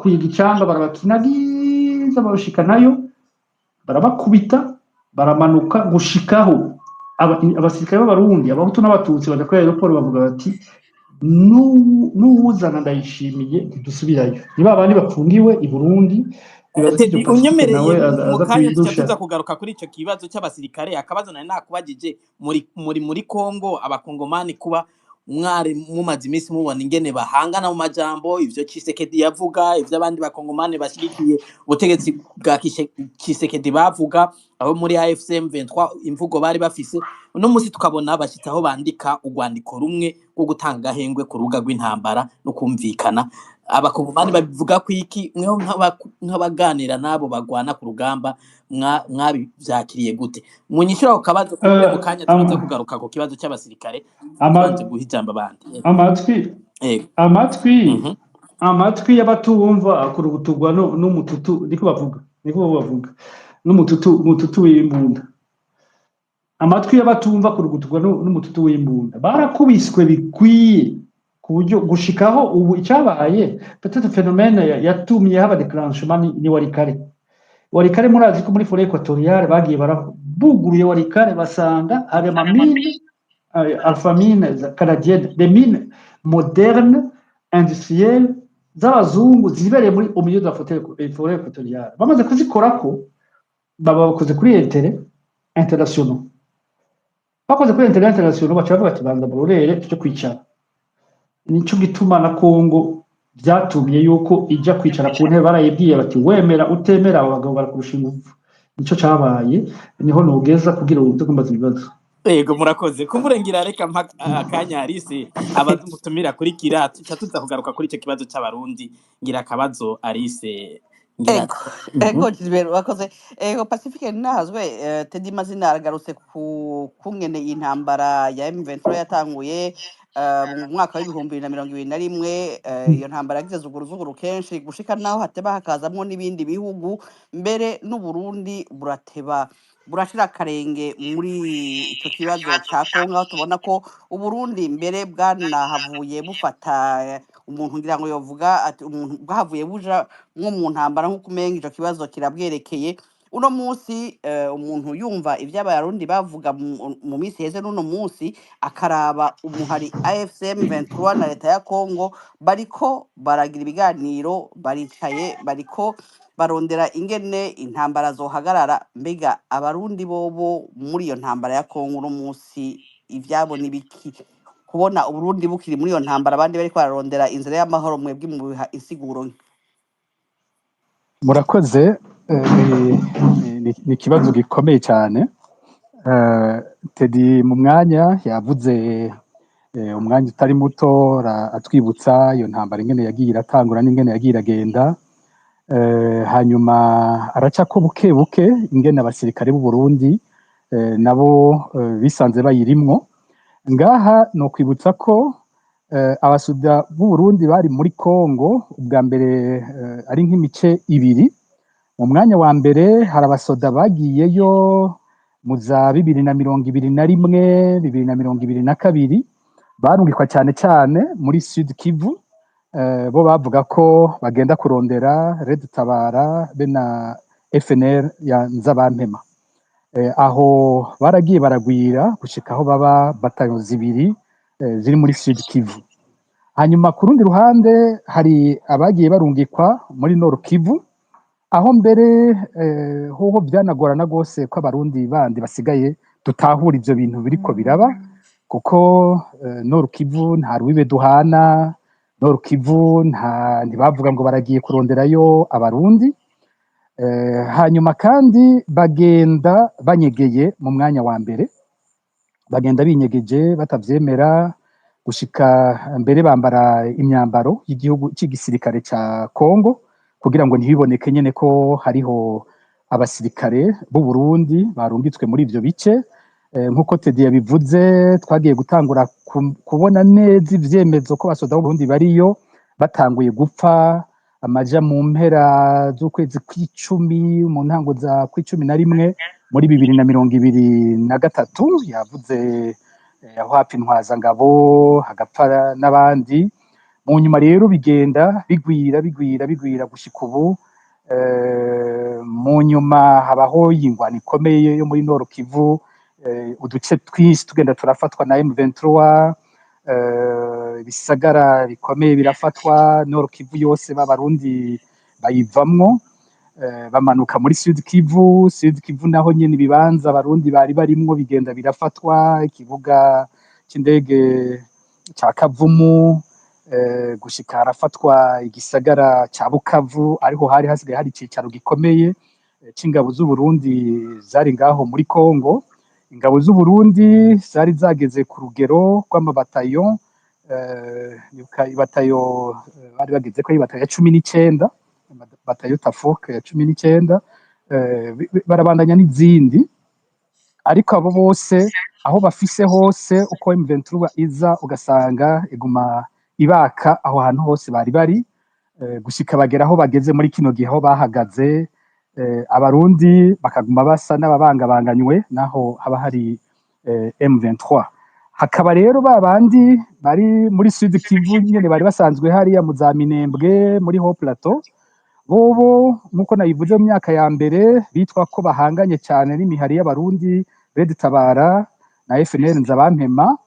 Babakuye igicanga, barabakinagiza, babashikanayo, barabakubita, baramanuka gushikaho abasirikare b'Abarundi, Abahutu n'Abatutsi, baja kuri aéroport bavuga bati: "N'uwuzana Ndayishimiye ntidusubirayo." Ni ba bandi bapfungiwe i Burundi. Nibaza ko ivyo Teddy, Pacifique unyemereye nawe mu aza kanya tuca kubidusha. Tuza kugaruka kuri ico kibazo c'abasirikare. Akabazo nari nakubajije muri Kongo, Abakongomani kuba mwari mumaze iminsi mubona ingene bahangana mu majambo, ivyo Tshisekedi yavuga, ivyo abandi bakongomani bashigikiye ubutegetsi bwa Tshisekedi bavuga, abo muri AFC M23 imvugo bari bafise, uno musi tukabona bashitse aho bandika urwandiko rumwe rwo gutanga agahengwe ku rubuga rw'intambara no kumvikana. Abakongomani babivuga ko iki? Mweho nk'abaganira n'abo bagwana ku rugamba, mwabivyakiriye gute? Munyishura ako kabazo kumbure mu kanya turaza kugaruka ku kibazo c'abasirikare, tubanje guha ijambo abandi. Amatwi amatwi amatwi y'abatumva akuruguturwa n'umututu, niko bavuga, niko bavuga, n'umututu, umututu w'imbunda. Amatwi y'abatumva akuruguturwa n'umututu w'imbunda. Barakubiswe bikwiye ku buryo gushikaho ubu icyabaye, peut-être phénomène yatumye haba déclenchement ni Walikale. Walikale, murazi ko muri forêt équatoriale bagiye barabuguruye Walikale, basanga hari ama mines, Alphamin canadienne, des mines modernes industrielles z'abazungu zibereye muri au milieu de la forêt équatoriale. Bamaze kuzikorako, baba bakoze kuri intérêt international, bakoze kuri intérêt international, baca bavuga ati: "Banza burorere tujye kwicara." Nico gituma na Kongo vyatumye yuko ija kwicara ku ntebe, barayibwiye bati: "Wemera utemera, abo bagabo barakurusha inguvu." Nico cabaye. Niho nogeza kugira uze kumbaza ibibazo. Yego, murakoze. Kumbure ngira reka mpa akanya Alice abaza umutumira kuri kira, tuca tuza kugaruka kuri icyo kibazo c'Abarundi. Ngira akabazo Alice, ngira. Ego, ego Gilbert, wakoze. Ego Pacifique nahazwe. Teddy Mazina aragarutse ku kungene iyi ntambara ya M23 yatanguye mu mwaka wa 2021. Iyo ntambara yagize zuguru zuguru kenshi gushika naho hateba hakazamwo n'ibindi bihugu, mbere n'Uburundi burateba burashira akarenge muri ico kibazo ca Kongo, aho tubona ko Uburundi mbere bwanahavuye bufata umuntu ngira ngo yovuga ati umuntu bwahavuye buja nko mu ntambara, nk'uko umenga ico kibazo kirabwerekeye. Uno munsi umuntu yumva ivyo Abarundi bavuga mu minsi iheze n'uno munsi, akaraba umuhari AFC M23 na leta ya Kongo bariko baragira ibiganiro, baricaye bariko barondera ingene intambara zohagarara, mbega Abarundi bobo muri iyo ntambara ya Kongo uno munsi ivyabo n'ibiki? Kubona Uburundi bukiri muri iyo ntambara, abandi bariko bararondera inzira y'amahoro, mwebwe mubiha insiguro nke? Murakoze. Ni ikibazo gikomeye cyane. Teddy mu mwanya yavuze umwanya utari muto atwibutsa iyo ntambara ingene yagiye iratangura n'ingene yagiye iragenda. Hanyuma araca ko buke buke ingene abasirikare b'u Burundi nabo bisanze bayirimwo. Ngaha no kwibutsa ko abasuda b'u Burundi bari muri Kongo ubwa mbere ari nk'imice ibiri. Mu mwanya wa mbere hari abasoda bagiyeyo mu za 2021, 2022, barungikwa cyane cyane muri Sud Kivu. Bo bavuga ko bagenda kurondera Red Tabara be na FNL ya Nzabampema. Aho baragiye baragwira gushika aho baba batayo zibiri ziri muri Sud Kivu. Hanyuma ku rundi ruhande hari abagiye barungikwa muri Nord Kivu, aho mbere hoho byanagorana rwose ko Abarundi bandi basigaye dutahura ivyo bintu biriko biraba, kuko Nord Kivu nta rubibe duhana. Nord Kivu nta ntibavuga ngo baragiye kuronderayo Abarundi. Hanyuma kandi bagenda banyegeye mu mwanya wa mbere, bagenda binyegeje batavyemera, gushika mbere bambara imyambaro y'igihugu c'igisirikare ca Congo kugira ngo ntibiboneke nyene ko hariho abasirikare b'u Burundi barungitswe muri ivyo bice. Nkuko Teddy yabivuze, twagiye gutangura kubona neza ivyemezo ko abasoda b'u Burundi bariyo batanguye gupfa amaja mu mpera z'ukwezi kw'icumi, mu ntango za kw'icumi na rimwe muri 2023. Yavuze aho hapfa Intwazangabo, hagapfa n'abandi. Mu Mu nyuma rero bigenda bigwira, bigwira, bigwira gushika ubu. Mu nyuma habaho ingwano ikomeye yo muri Nord Kivu, uduce twinshi tugenda turafatwa na M23, ibisagara bikomeye birafatwa, Nord Kivu yose b'Abarundi bayivamwo, bamanuka muri Sud Kivu. Sud Kivu naho nyene ibibanza Abarundi bari barimwo bigenda birafatwa, ikibuga c'indege ca Kavumu, gushika harafatwa igisagara ca Bukavu, ariho hari hasigaye hari icicaro gikomeye c'ingabo z'Uburundi zari ngaho muri Congo. Ingabo z'Uburundi zari zageze ku rugero rw'amabatayo, nibuka ibatayo bari bageze ko ari batayo ya 19, batayo Tafoka ya 19, barabandanya n'izindi. Ariko abo bose aho bafise hose, uko M23 iza ugasanga iguma ibaka aho hantu hose bari bari, gushika bagera aho bageze muri kino gihe, aho bahagaze, Abarundi bakaguma basa n'ababangabanganywe naho haba hari M23. Hakaba rero ba bandi bari muri Sud Kivu nyene bari basanzwe hariya mu za Minembwe, muri Haut Plateau, bobo nkuko nabivuze, mu myaka ya mbere bitwa ko bahanganye cyane n'imihari y'Abarundi, Red Tabara na FNL Nzabampema.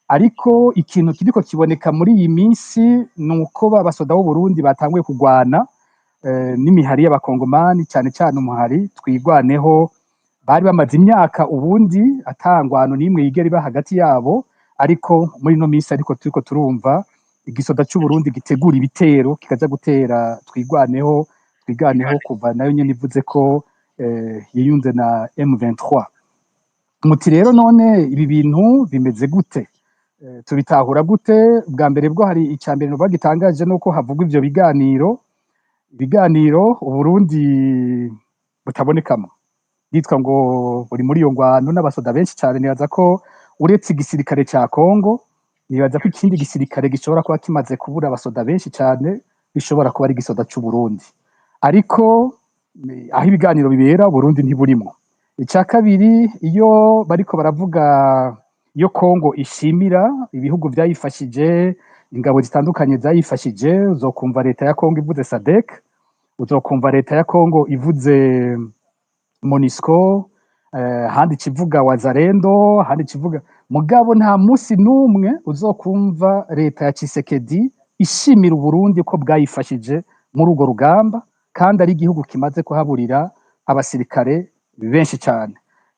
Ariko ikintu kiriko kiboneka muri iyi minsi ni uko ba basoda b'u Burundi batanguye kugwana n'imihari y'Abakongomani, cyane cyane umuhari Twigwaneho. Bari bamaze imyaka ubundi atangwano n'imwe yigera iba hagati yabo, ariko muri ino minsi ariko turiko turumva igisoda c'u Burundi gitegura ibitero kikaja gutera Twigwaneho. Twigwaneho kuva nayo nyene ivuze ko yiyunze na M23. Muti rero none ibi bintu bimeze gute? Tubitahura gute? Bwa mbere bwo hari icya mbere nuvuga gitangaje, nuko havugwa ivyo biganiro, ibiganiro Uburundi butabonekamo, yitwa ngo buri muri iyo ngwano n'abasoda benshi cyane. Nibaza ko uretse igisirikare ca Congo, nibaza ko ikindi gisirikare gishobora kuba kimaze kubura abasoda benshi cyane bishobora kuba ari igisoda c'u Burundi. Ariko aho ibiganiro bibera Burundi ntiburimo. Icya kabiri, iyo bariko baravuga, iyo Congo ishimira ibihugu vyayifashije, ingabo zitandukanye zayifashije, uzokumva leta ya Congo ivuze SADC, uzokumva leta ya Congo ivuze MONUSCO, handi ikivuga Wazalendo, handi ikivuga. Mugabo nta musi n'umwe uzokumva leta ya Tshisekedi ishimira Uburundi ko bwayifashije muri urwo rugamba, kandi ari igihugu kimaze kuhaburira abasirikare benshi cyane.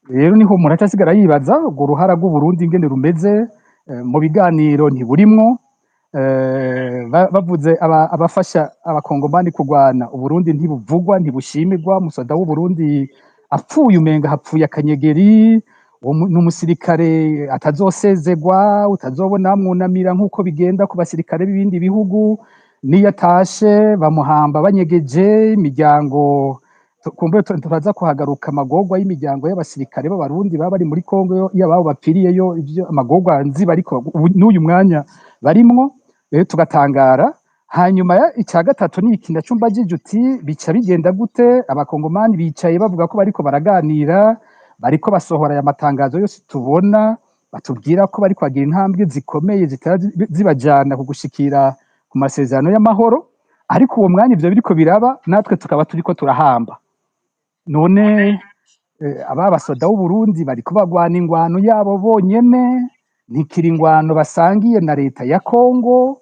Rero niho umuntu acasigara yibaza urwo ruhara rw'Uburundi ingene rumeze. Mu biganiro ntiburimwo. Bavuze abafasha Abakongomani kurwana, Uburundi ntibuvugwa, ntibushimirwa. Umusoda w'Uburundi apfuye umenga hapfuye akanyegeri, ni umusirikare atazosezegwa, utazobona mwunamira nk'uko bigenda ku basirikare b'ibindi bihugu. Niyo atashe bamuhamba banyegeje imiryango. Kumbe turaza kuhagaruka, amagorwa y'imiryango y'abasirikare b'Abarundi baba bari muri Kongo, iyo ababo bapfiriyeyo, ivyo amagorwa nzi bariko n'uyu mwanya barimwo. Rero tugatangara. Hanyuma icya gatatu ni iki naco mbajije uti bica bigenda gute? Abakongomani bicaye bavuga ko bariko baraganira, bariko basohora aya matangazo yose tubona, batubwira ko bariko bagira intambwe zikomeye zitara zibajana ku gushikira ku masezerano y'amahoro, ariko uwo mwanya ivyo biriko biraba natwe tukaba turiko turahamba. None aba basoda b'Uburundi bariko bagwana ingwano yabo bonyene, ntikiri ingwano basangiye na leta ya Kongo.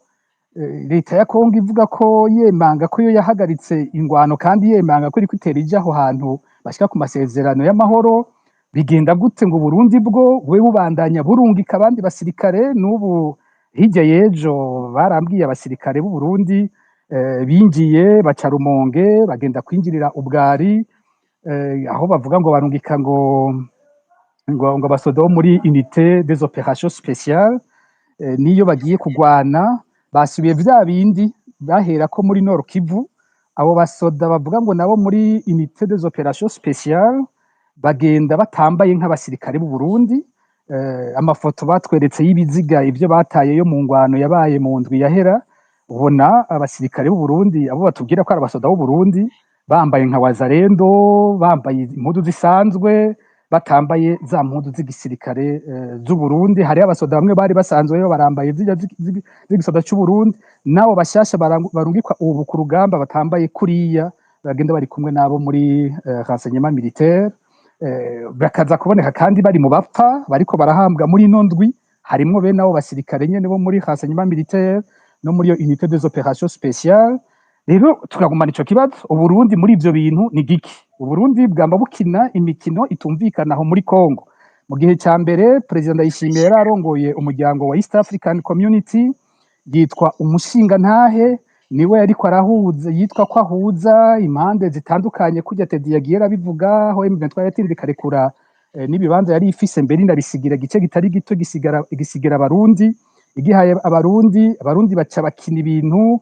Leta ya Kongo ivuga ko yemanga ko yo yahagaritse ingwano, kandi yemanga ko iriko itera ija aho hantu bashika ku masezerano y'amahoro. Bigenda gute ngo Burundi bwo bube bubandanya burungika abandi basirikare? N'ubu hirya y'ejo barambwiye abasirikare b'u Burundi binjiye baca Rumonge bagenda kwinjirira Ubwari, aho bavuga ngo barungika ngo abasoda bo muri unité des opérations spéciales. Niyo bagiye kugwana basubiye vya bindi bahera ko muri Nord Kivu. Abo basoda bavuga ngo nabo muri unité des opérations spéciales bagenda batambaye nk'abasirikare b'u Burundi. Amafoto batweretse y'ibiziga ivyo batayeyo mu ngwano yabaye mu ndwi yahera, ubona abasirikare b'u Burundi, abo batubwira ko ari abasoda b'u Burundi, bambaye nka Wazalendo, bambaye impuzu zisanzwe. Batambaye za mpuzu z'igisirikare z'Uburundi. Hariho abasoda bamwe bari basanzweyo barambaye zirya z'igisoda c'Uburundi, nabo bashasha barungikwa ubu ku rugamba batambaye kuriya, bagenda bari kumwe nabo muri renseignement militaire, bakaza kuboneka kandi bari mu bapfa bariko barahambwa muri ino ndwi. Harimwo bene abo basirikare nyene bo muri renseignement militaire no muri iyo unité des opérations spéciales. Rero tukagumana ico kibazo: Uburundi muri ivyo bintu ni giki? Uburundi bwamba bukina imikino itumvikana aho muri Congo. Mu gihe ca mbere Perezida Ndayishimiye yari arongoye umuryango wa East African Community, yitwa umushingantahe, niwe yariko arahuza, yitwa ko ahuza impande zitandukanye, kurya Teddy yagiye arabivuga, aho M23 yatinze ikarekura n'ibibanza yari ifise, mbere inabisigira igice kitari gito, gisigara gisigira Abarundi. Igihaye Abarundi, Abarundi baca bakina ibintu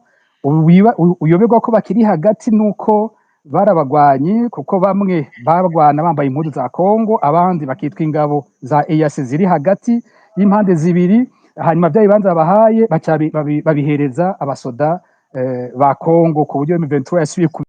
uyoberwa ko bakiri hagati, nuko barabagwanyi, kuko bamwe barwana bambaye impuzu za Congo, abandi bakitwa ingabo za EAC ziri hagati y'impande zibiri. Hanyuma bya bibanza babahaye baca babihereza abasoda ba Congo, ku buryo M23 yasubiye.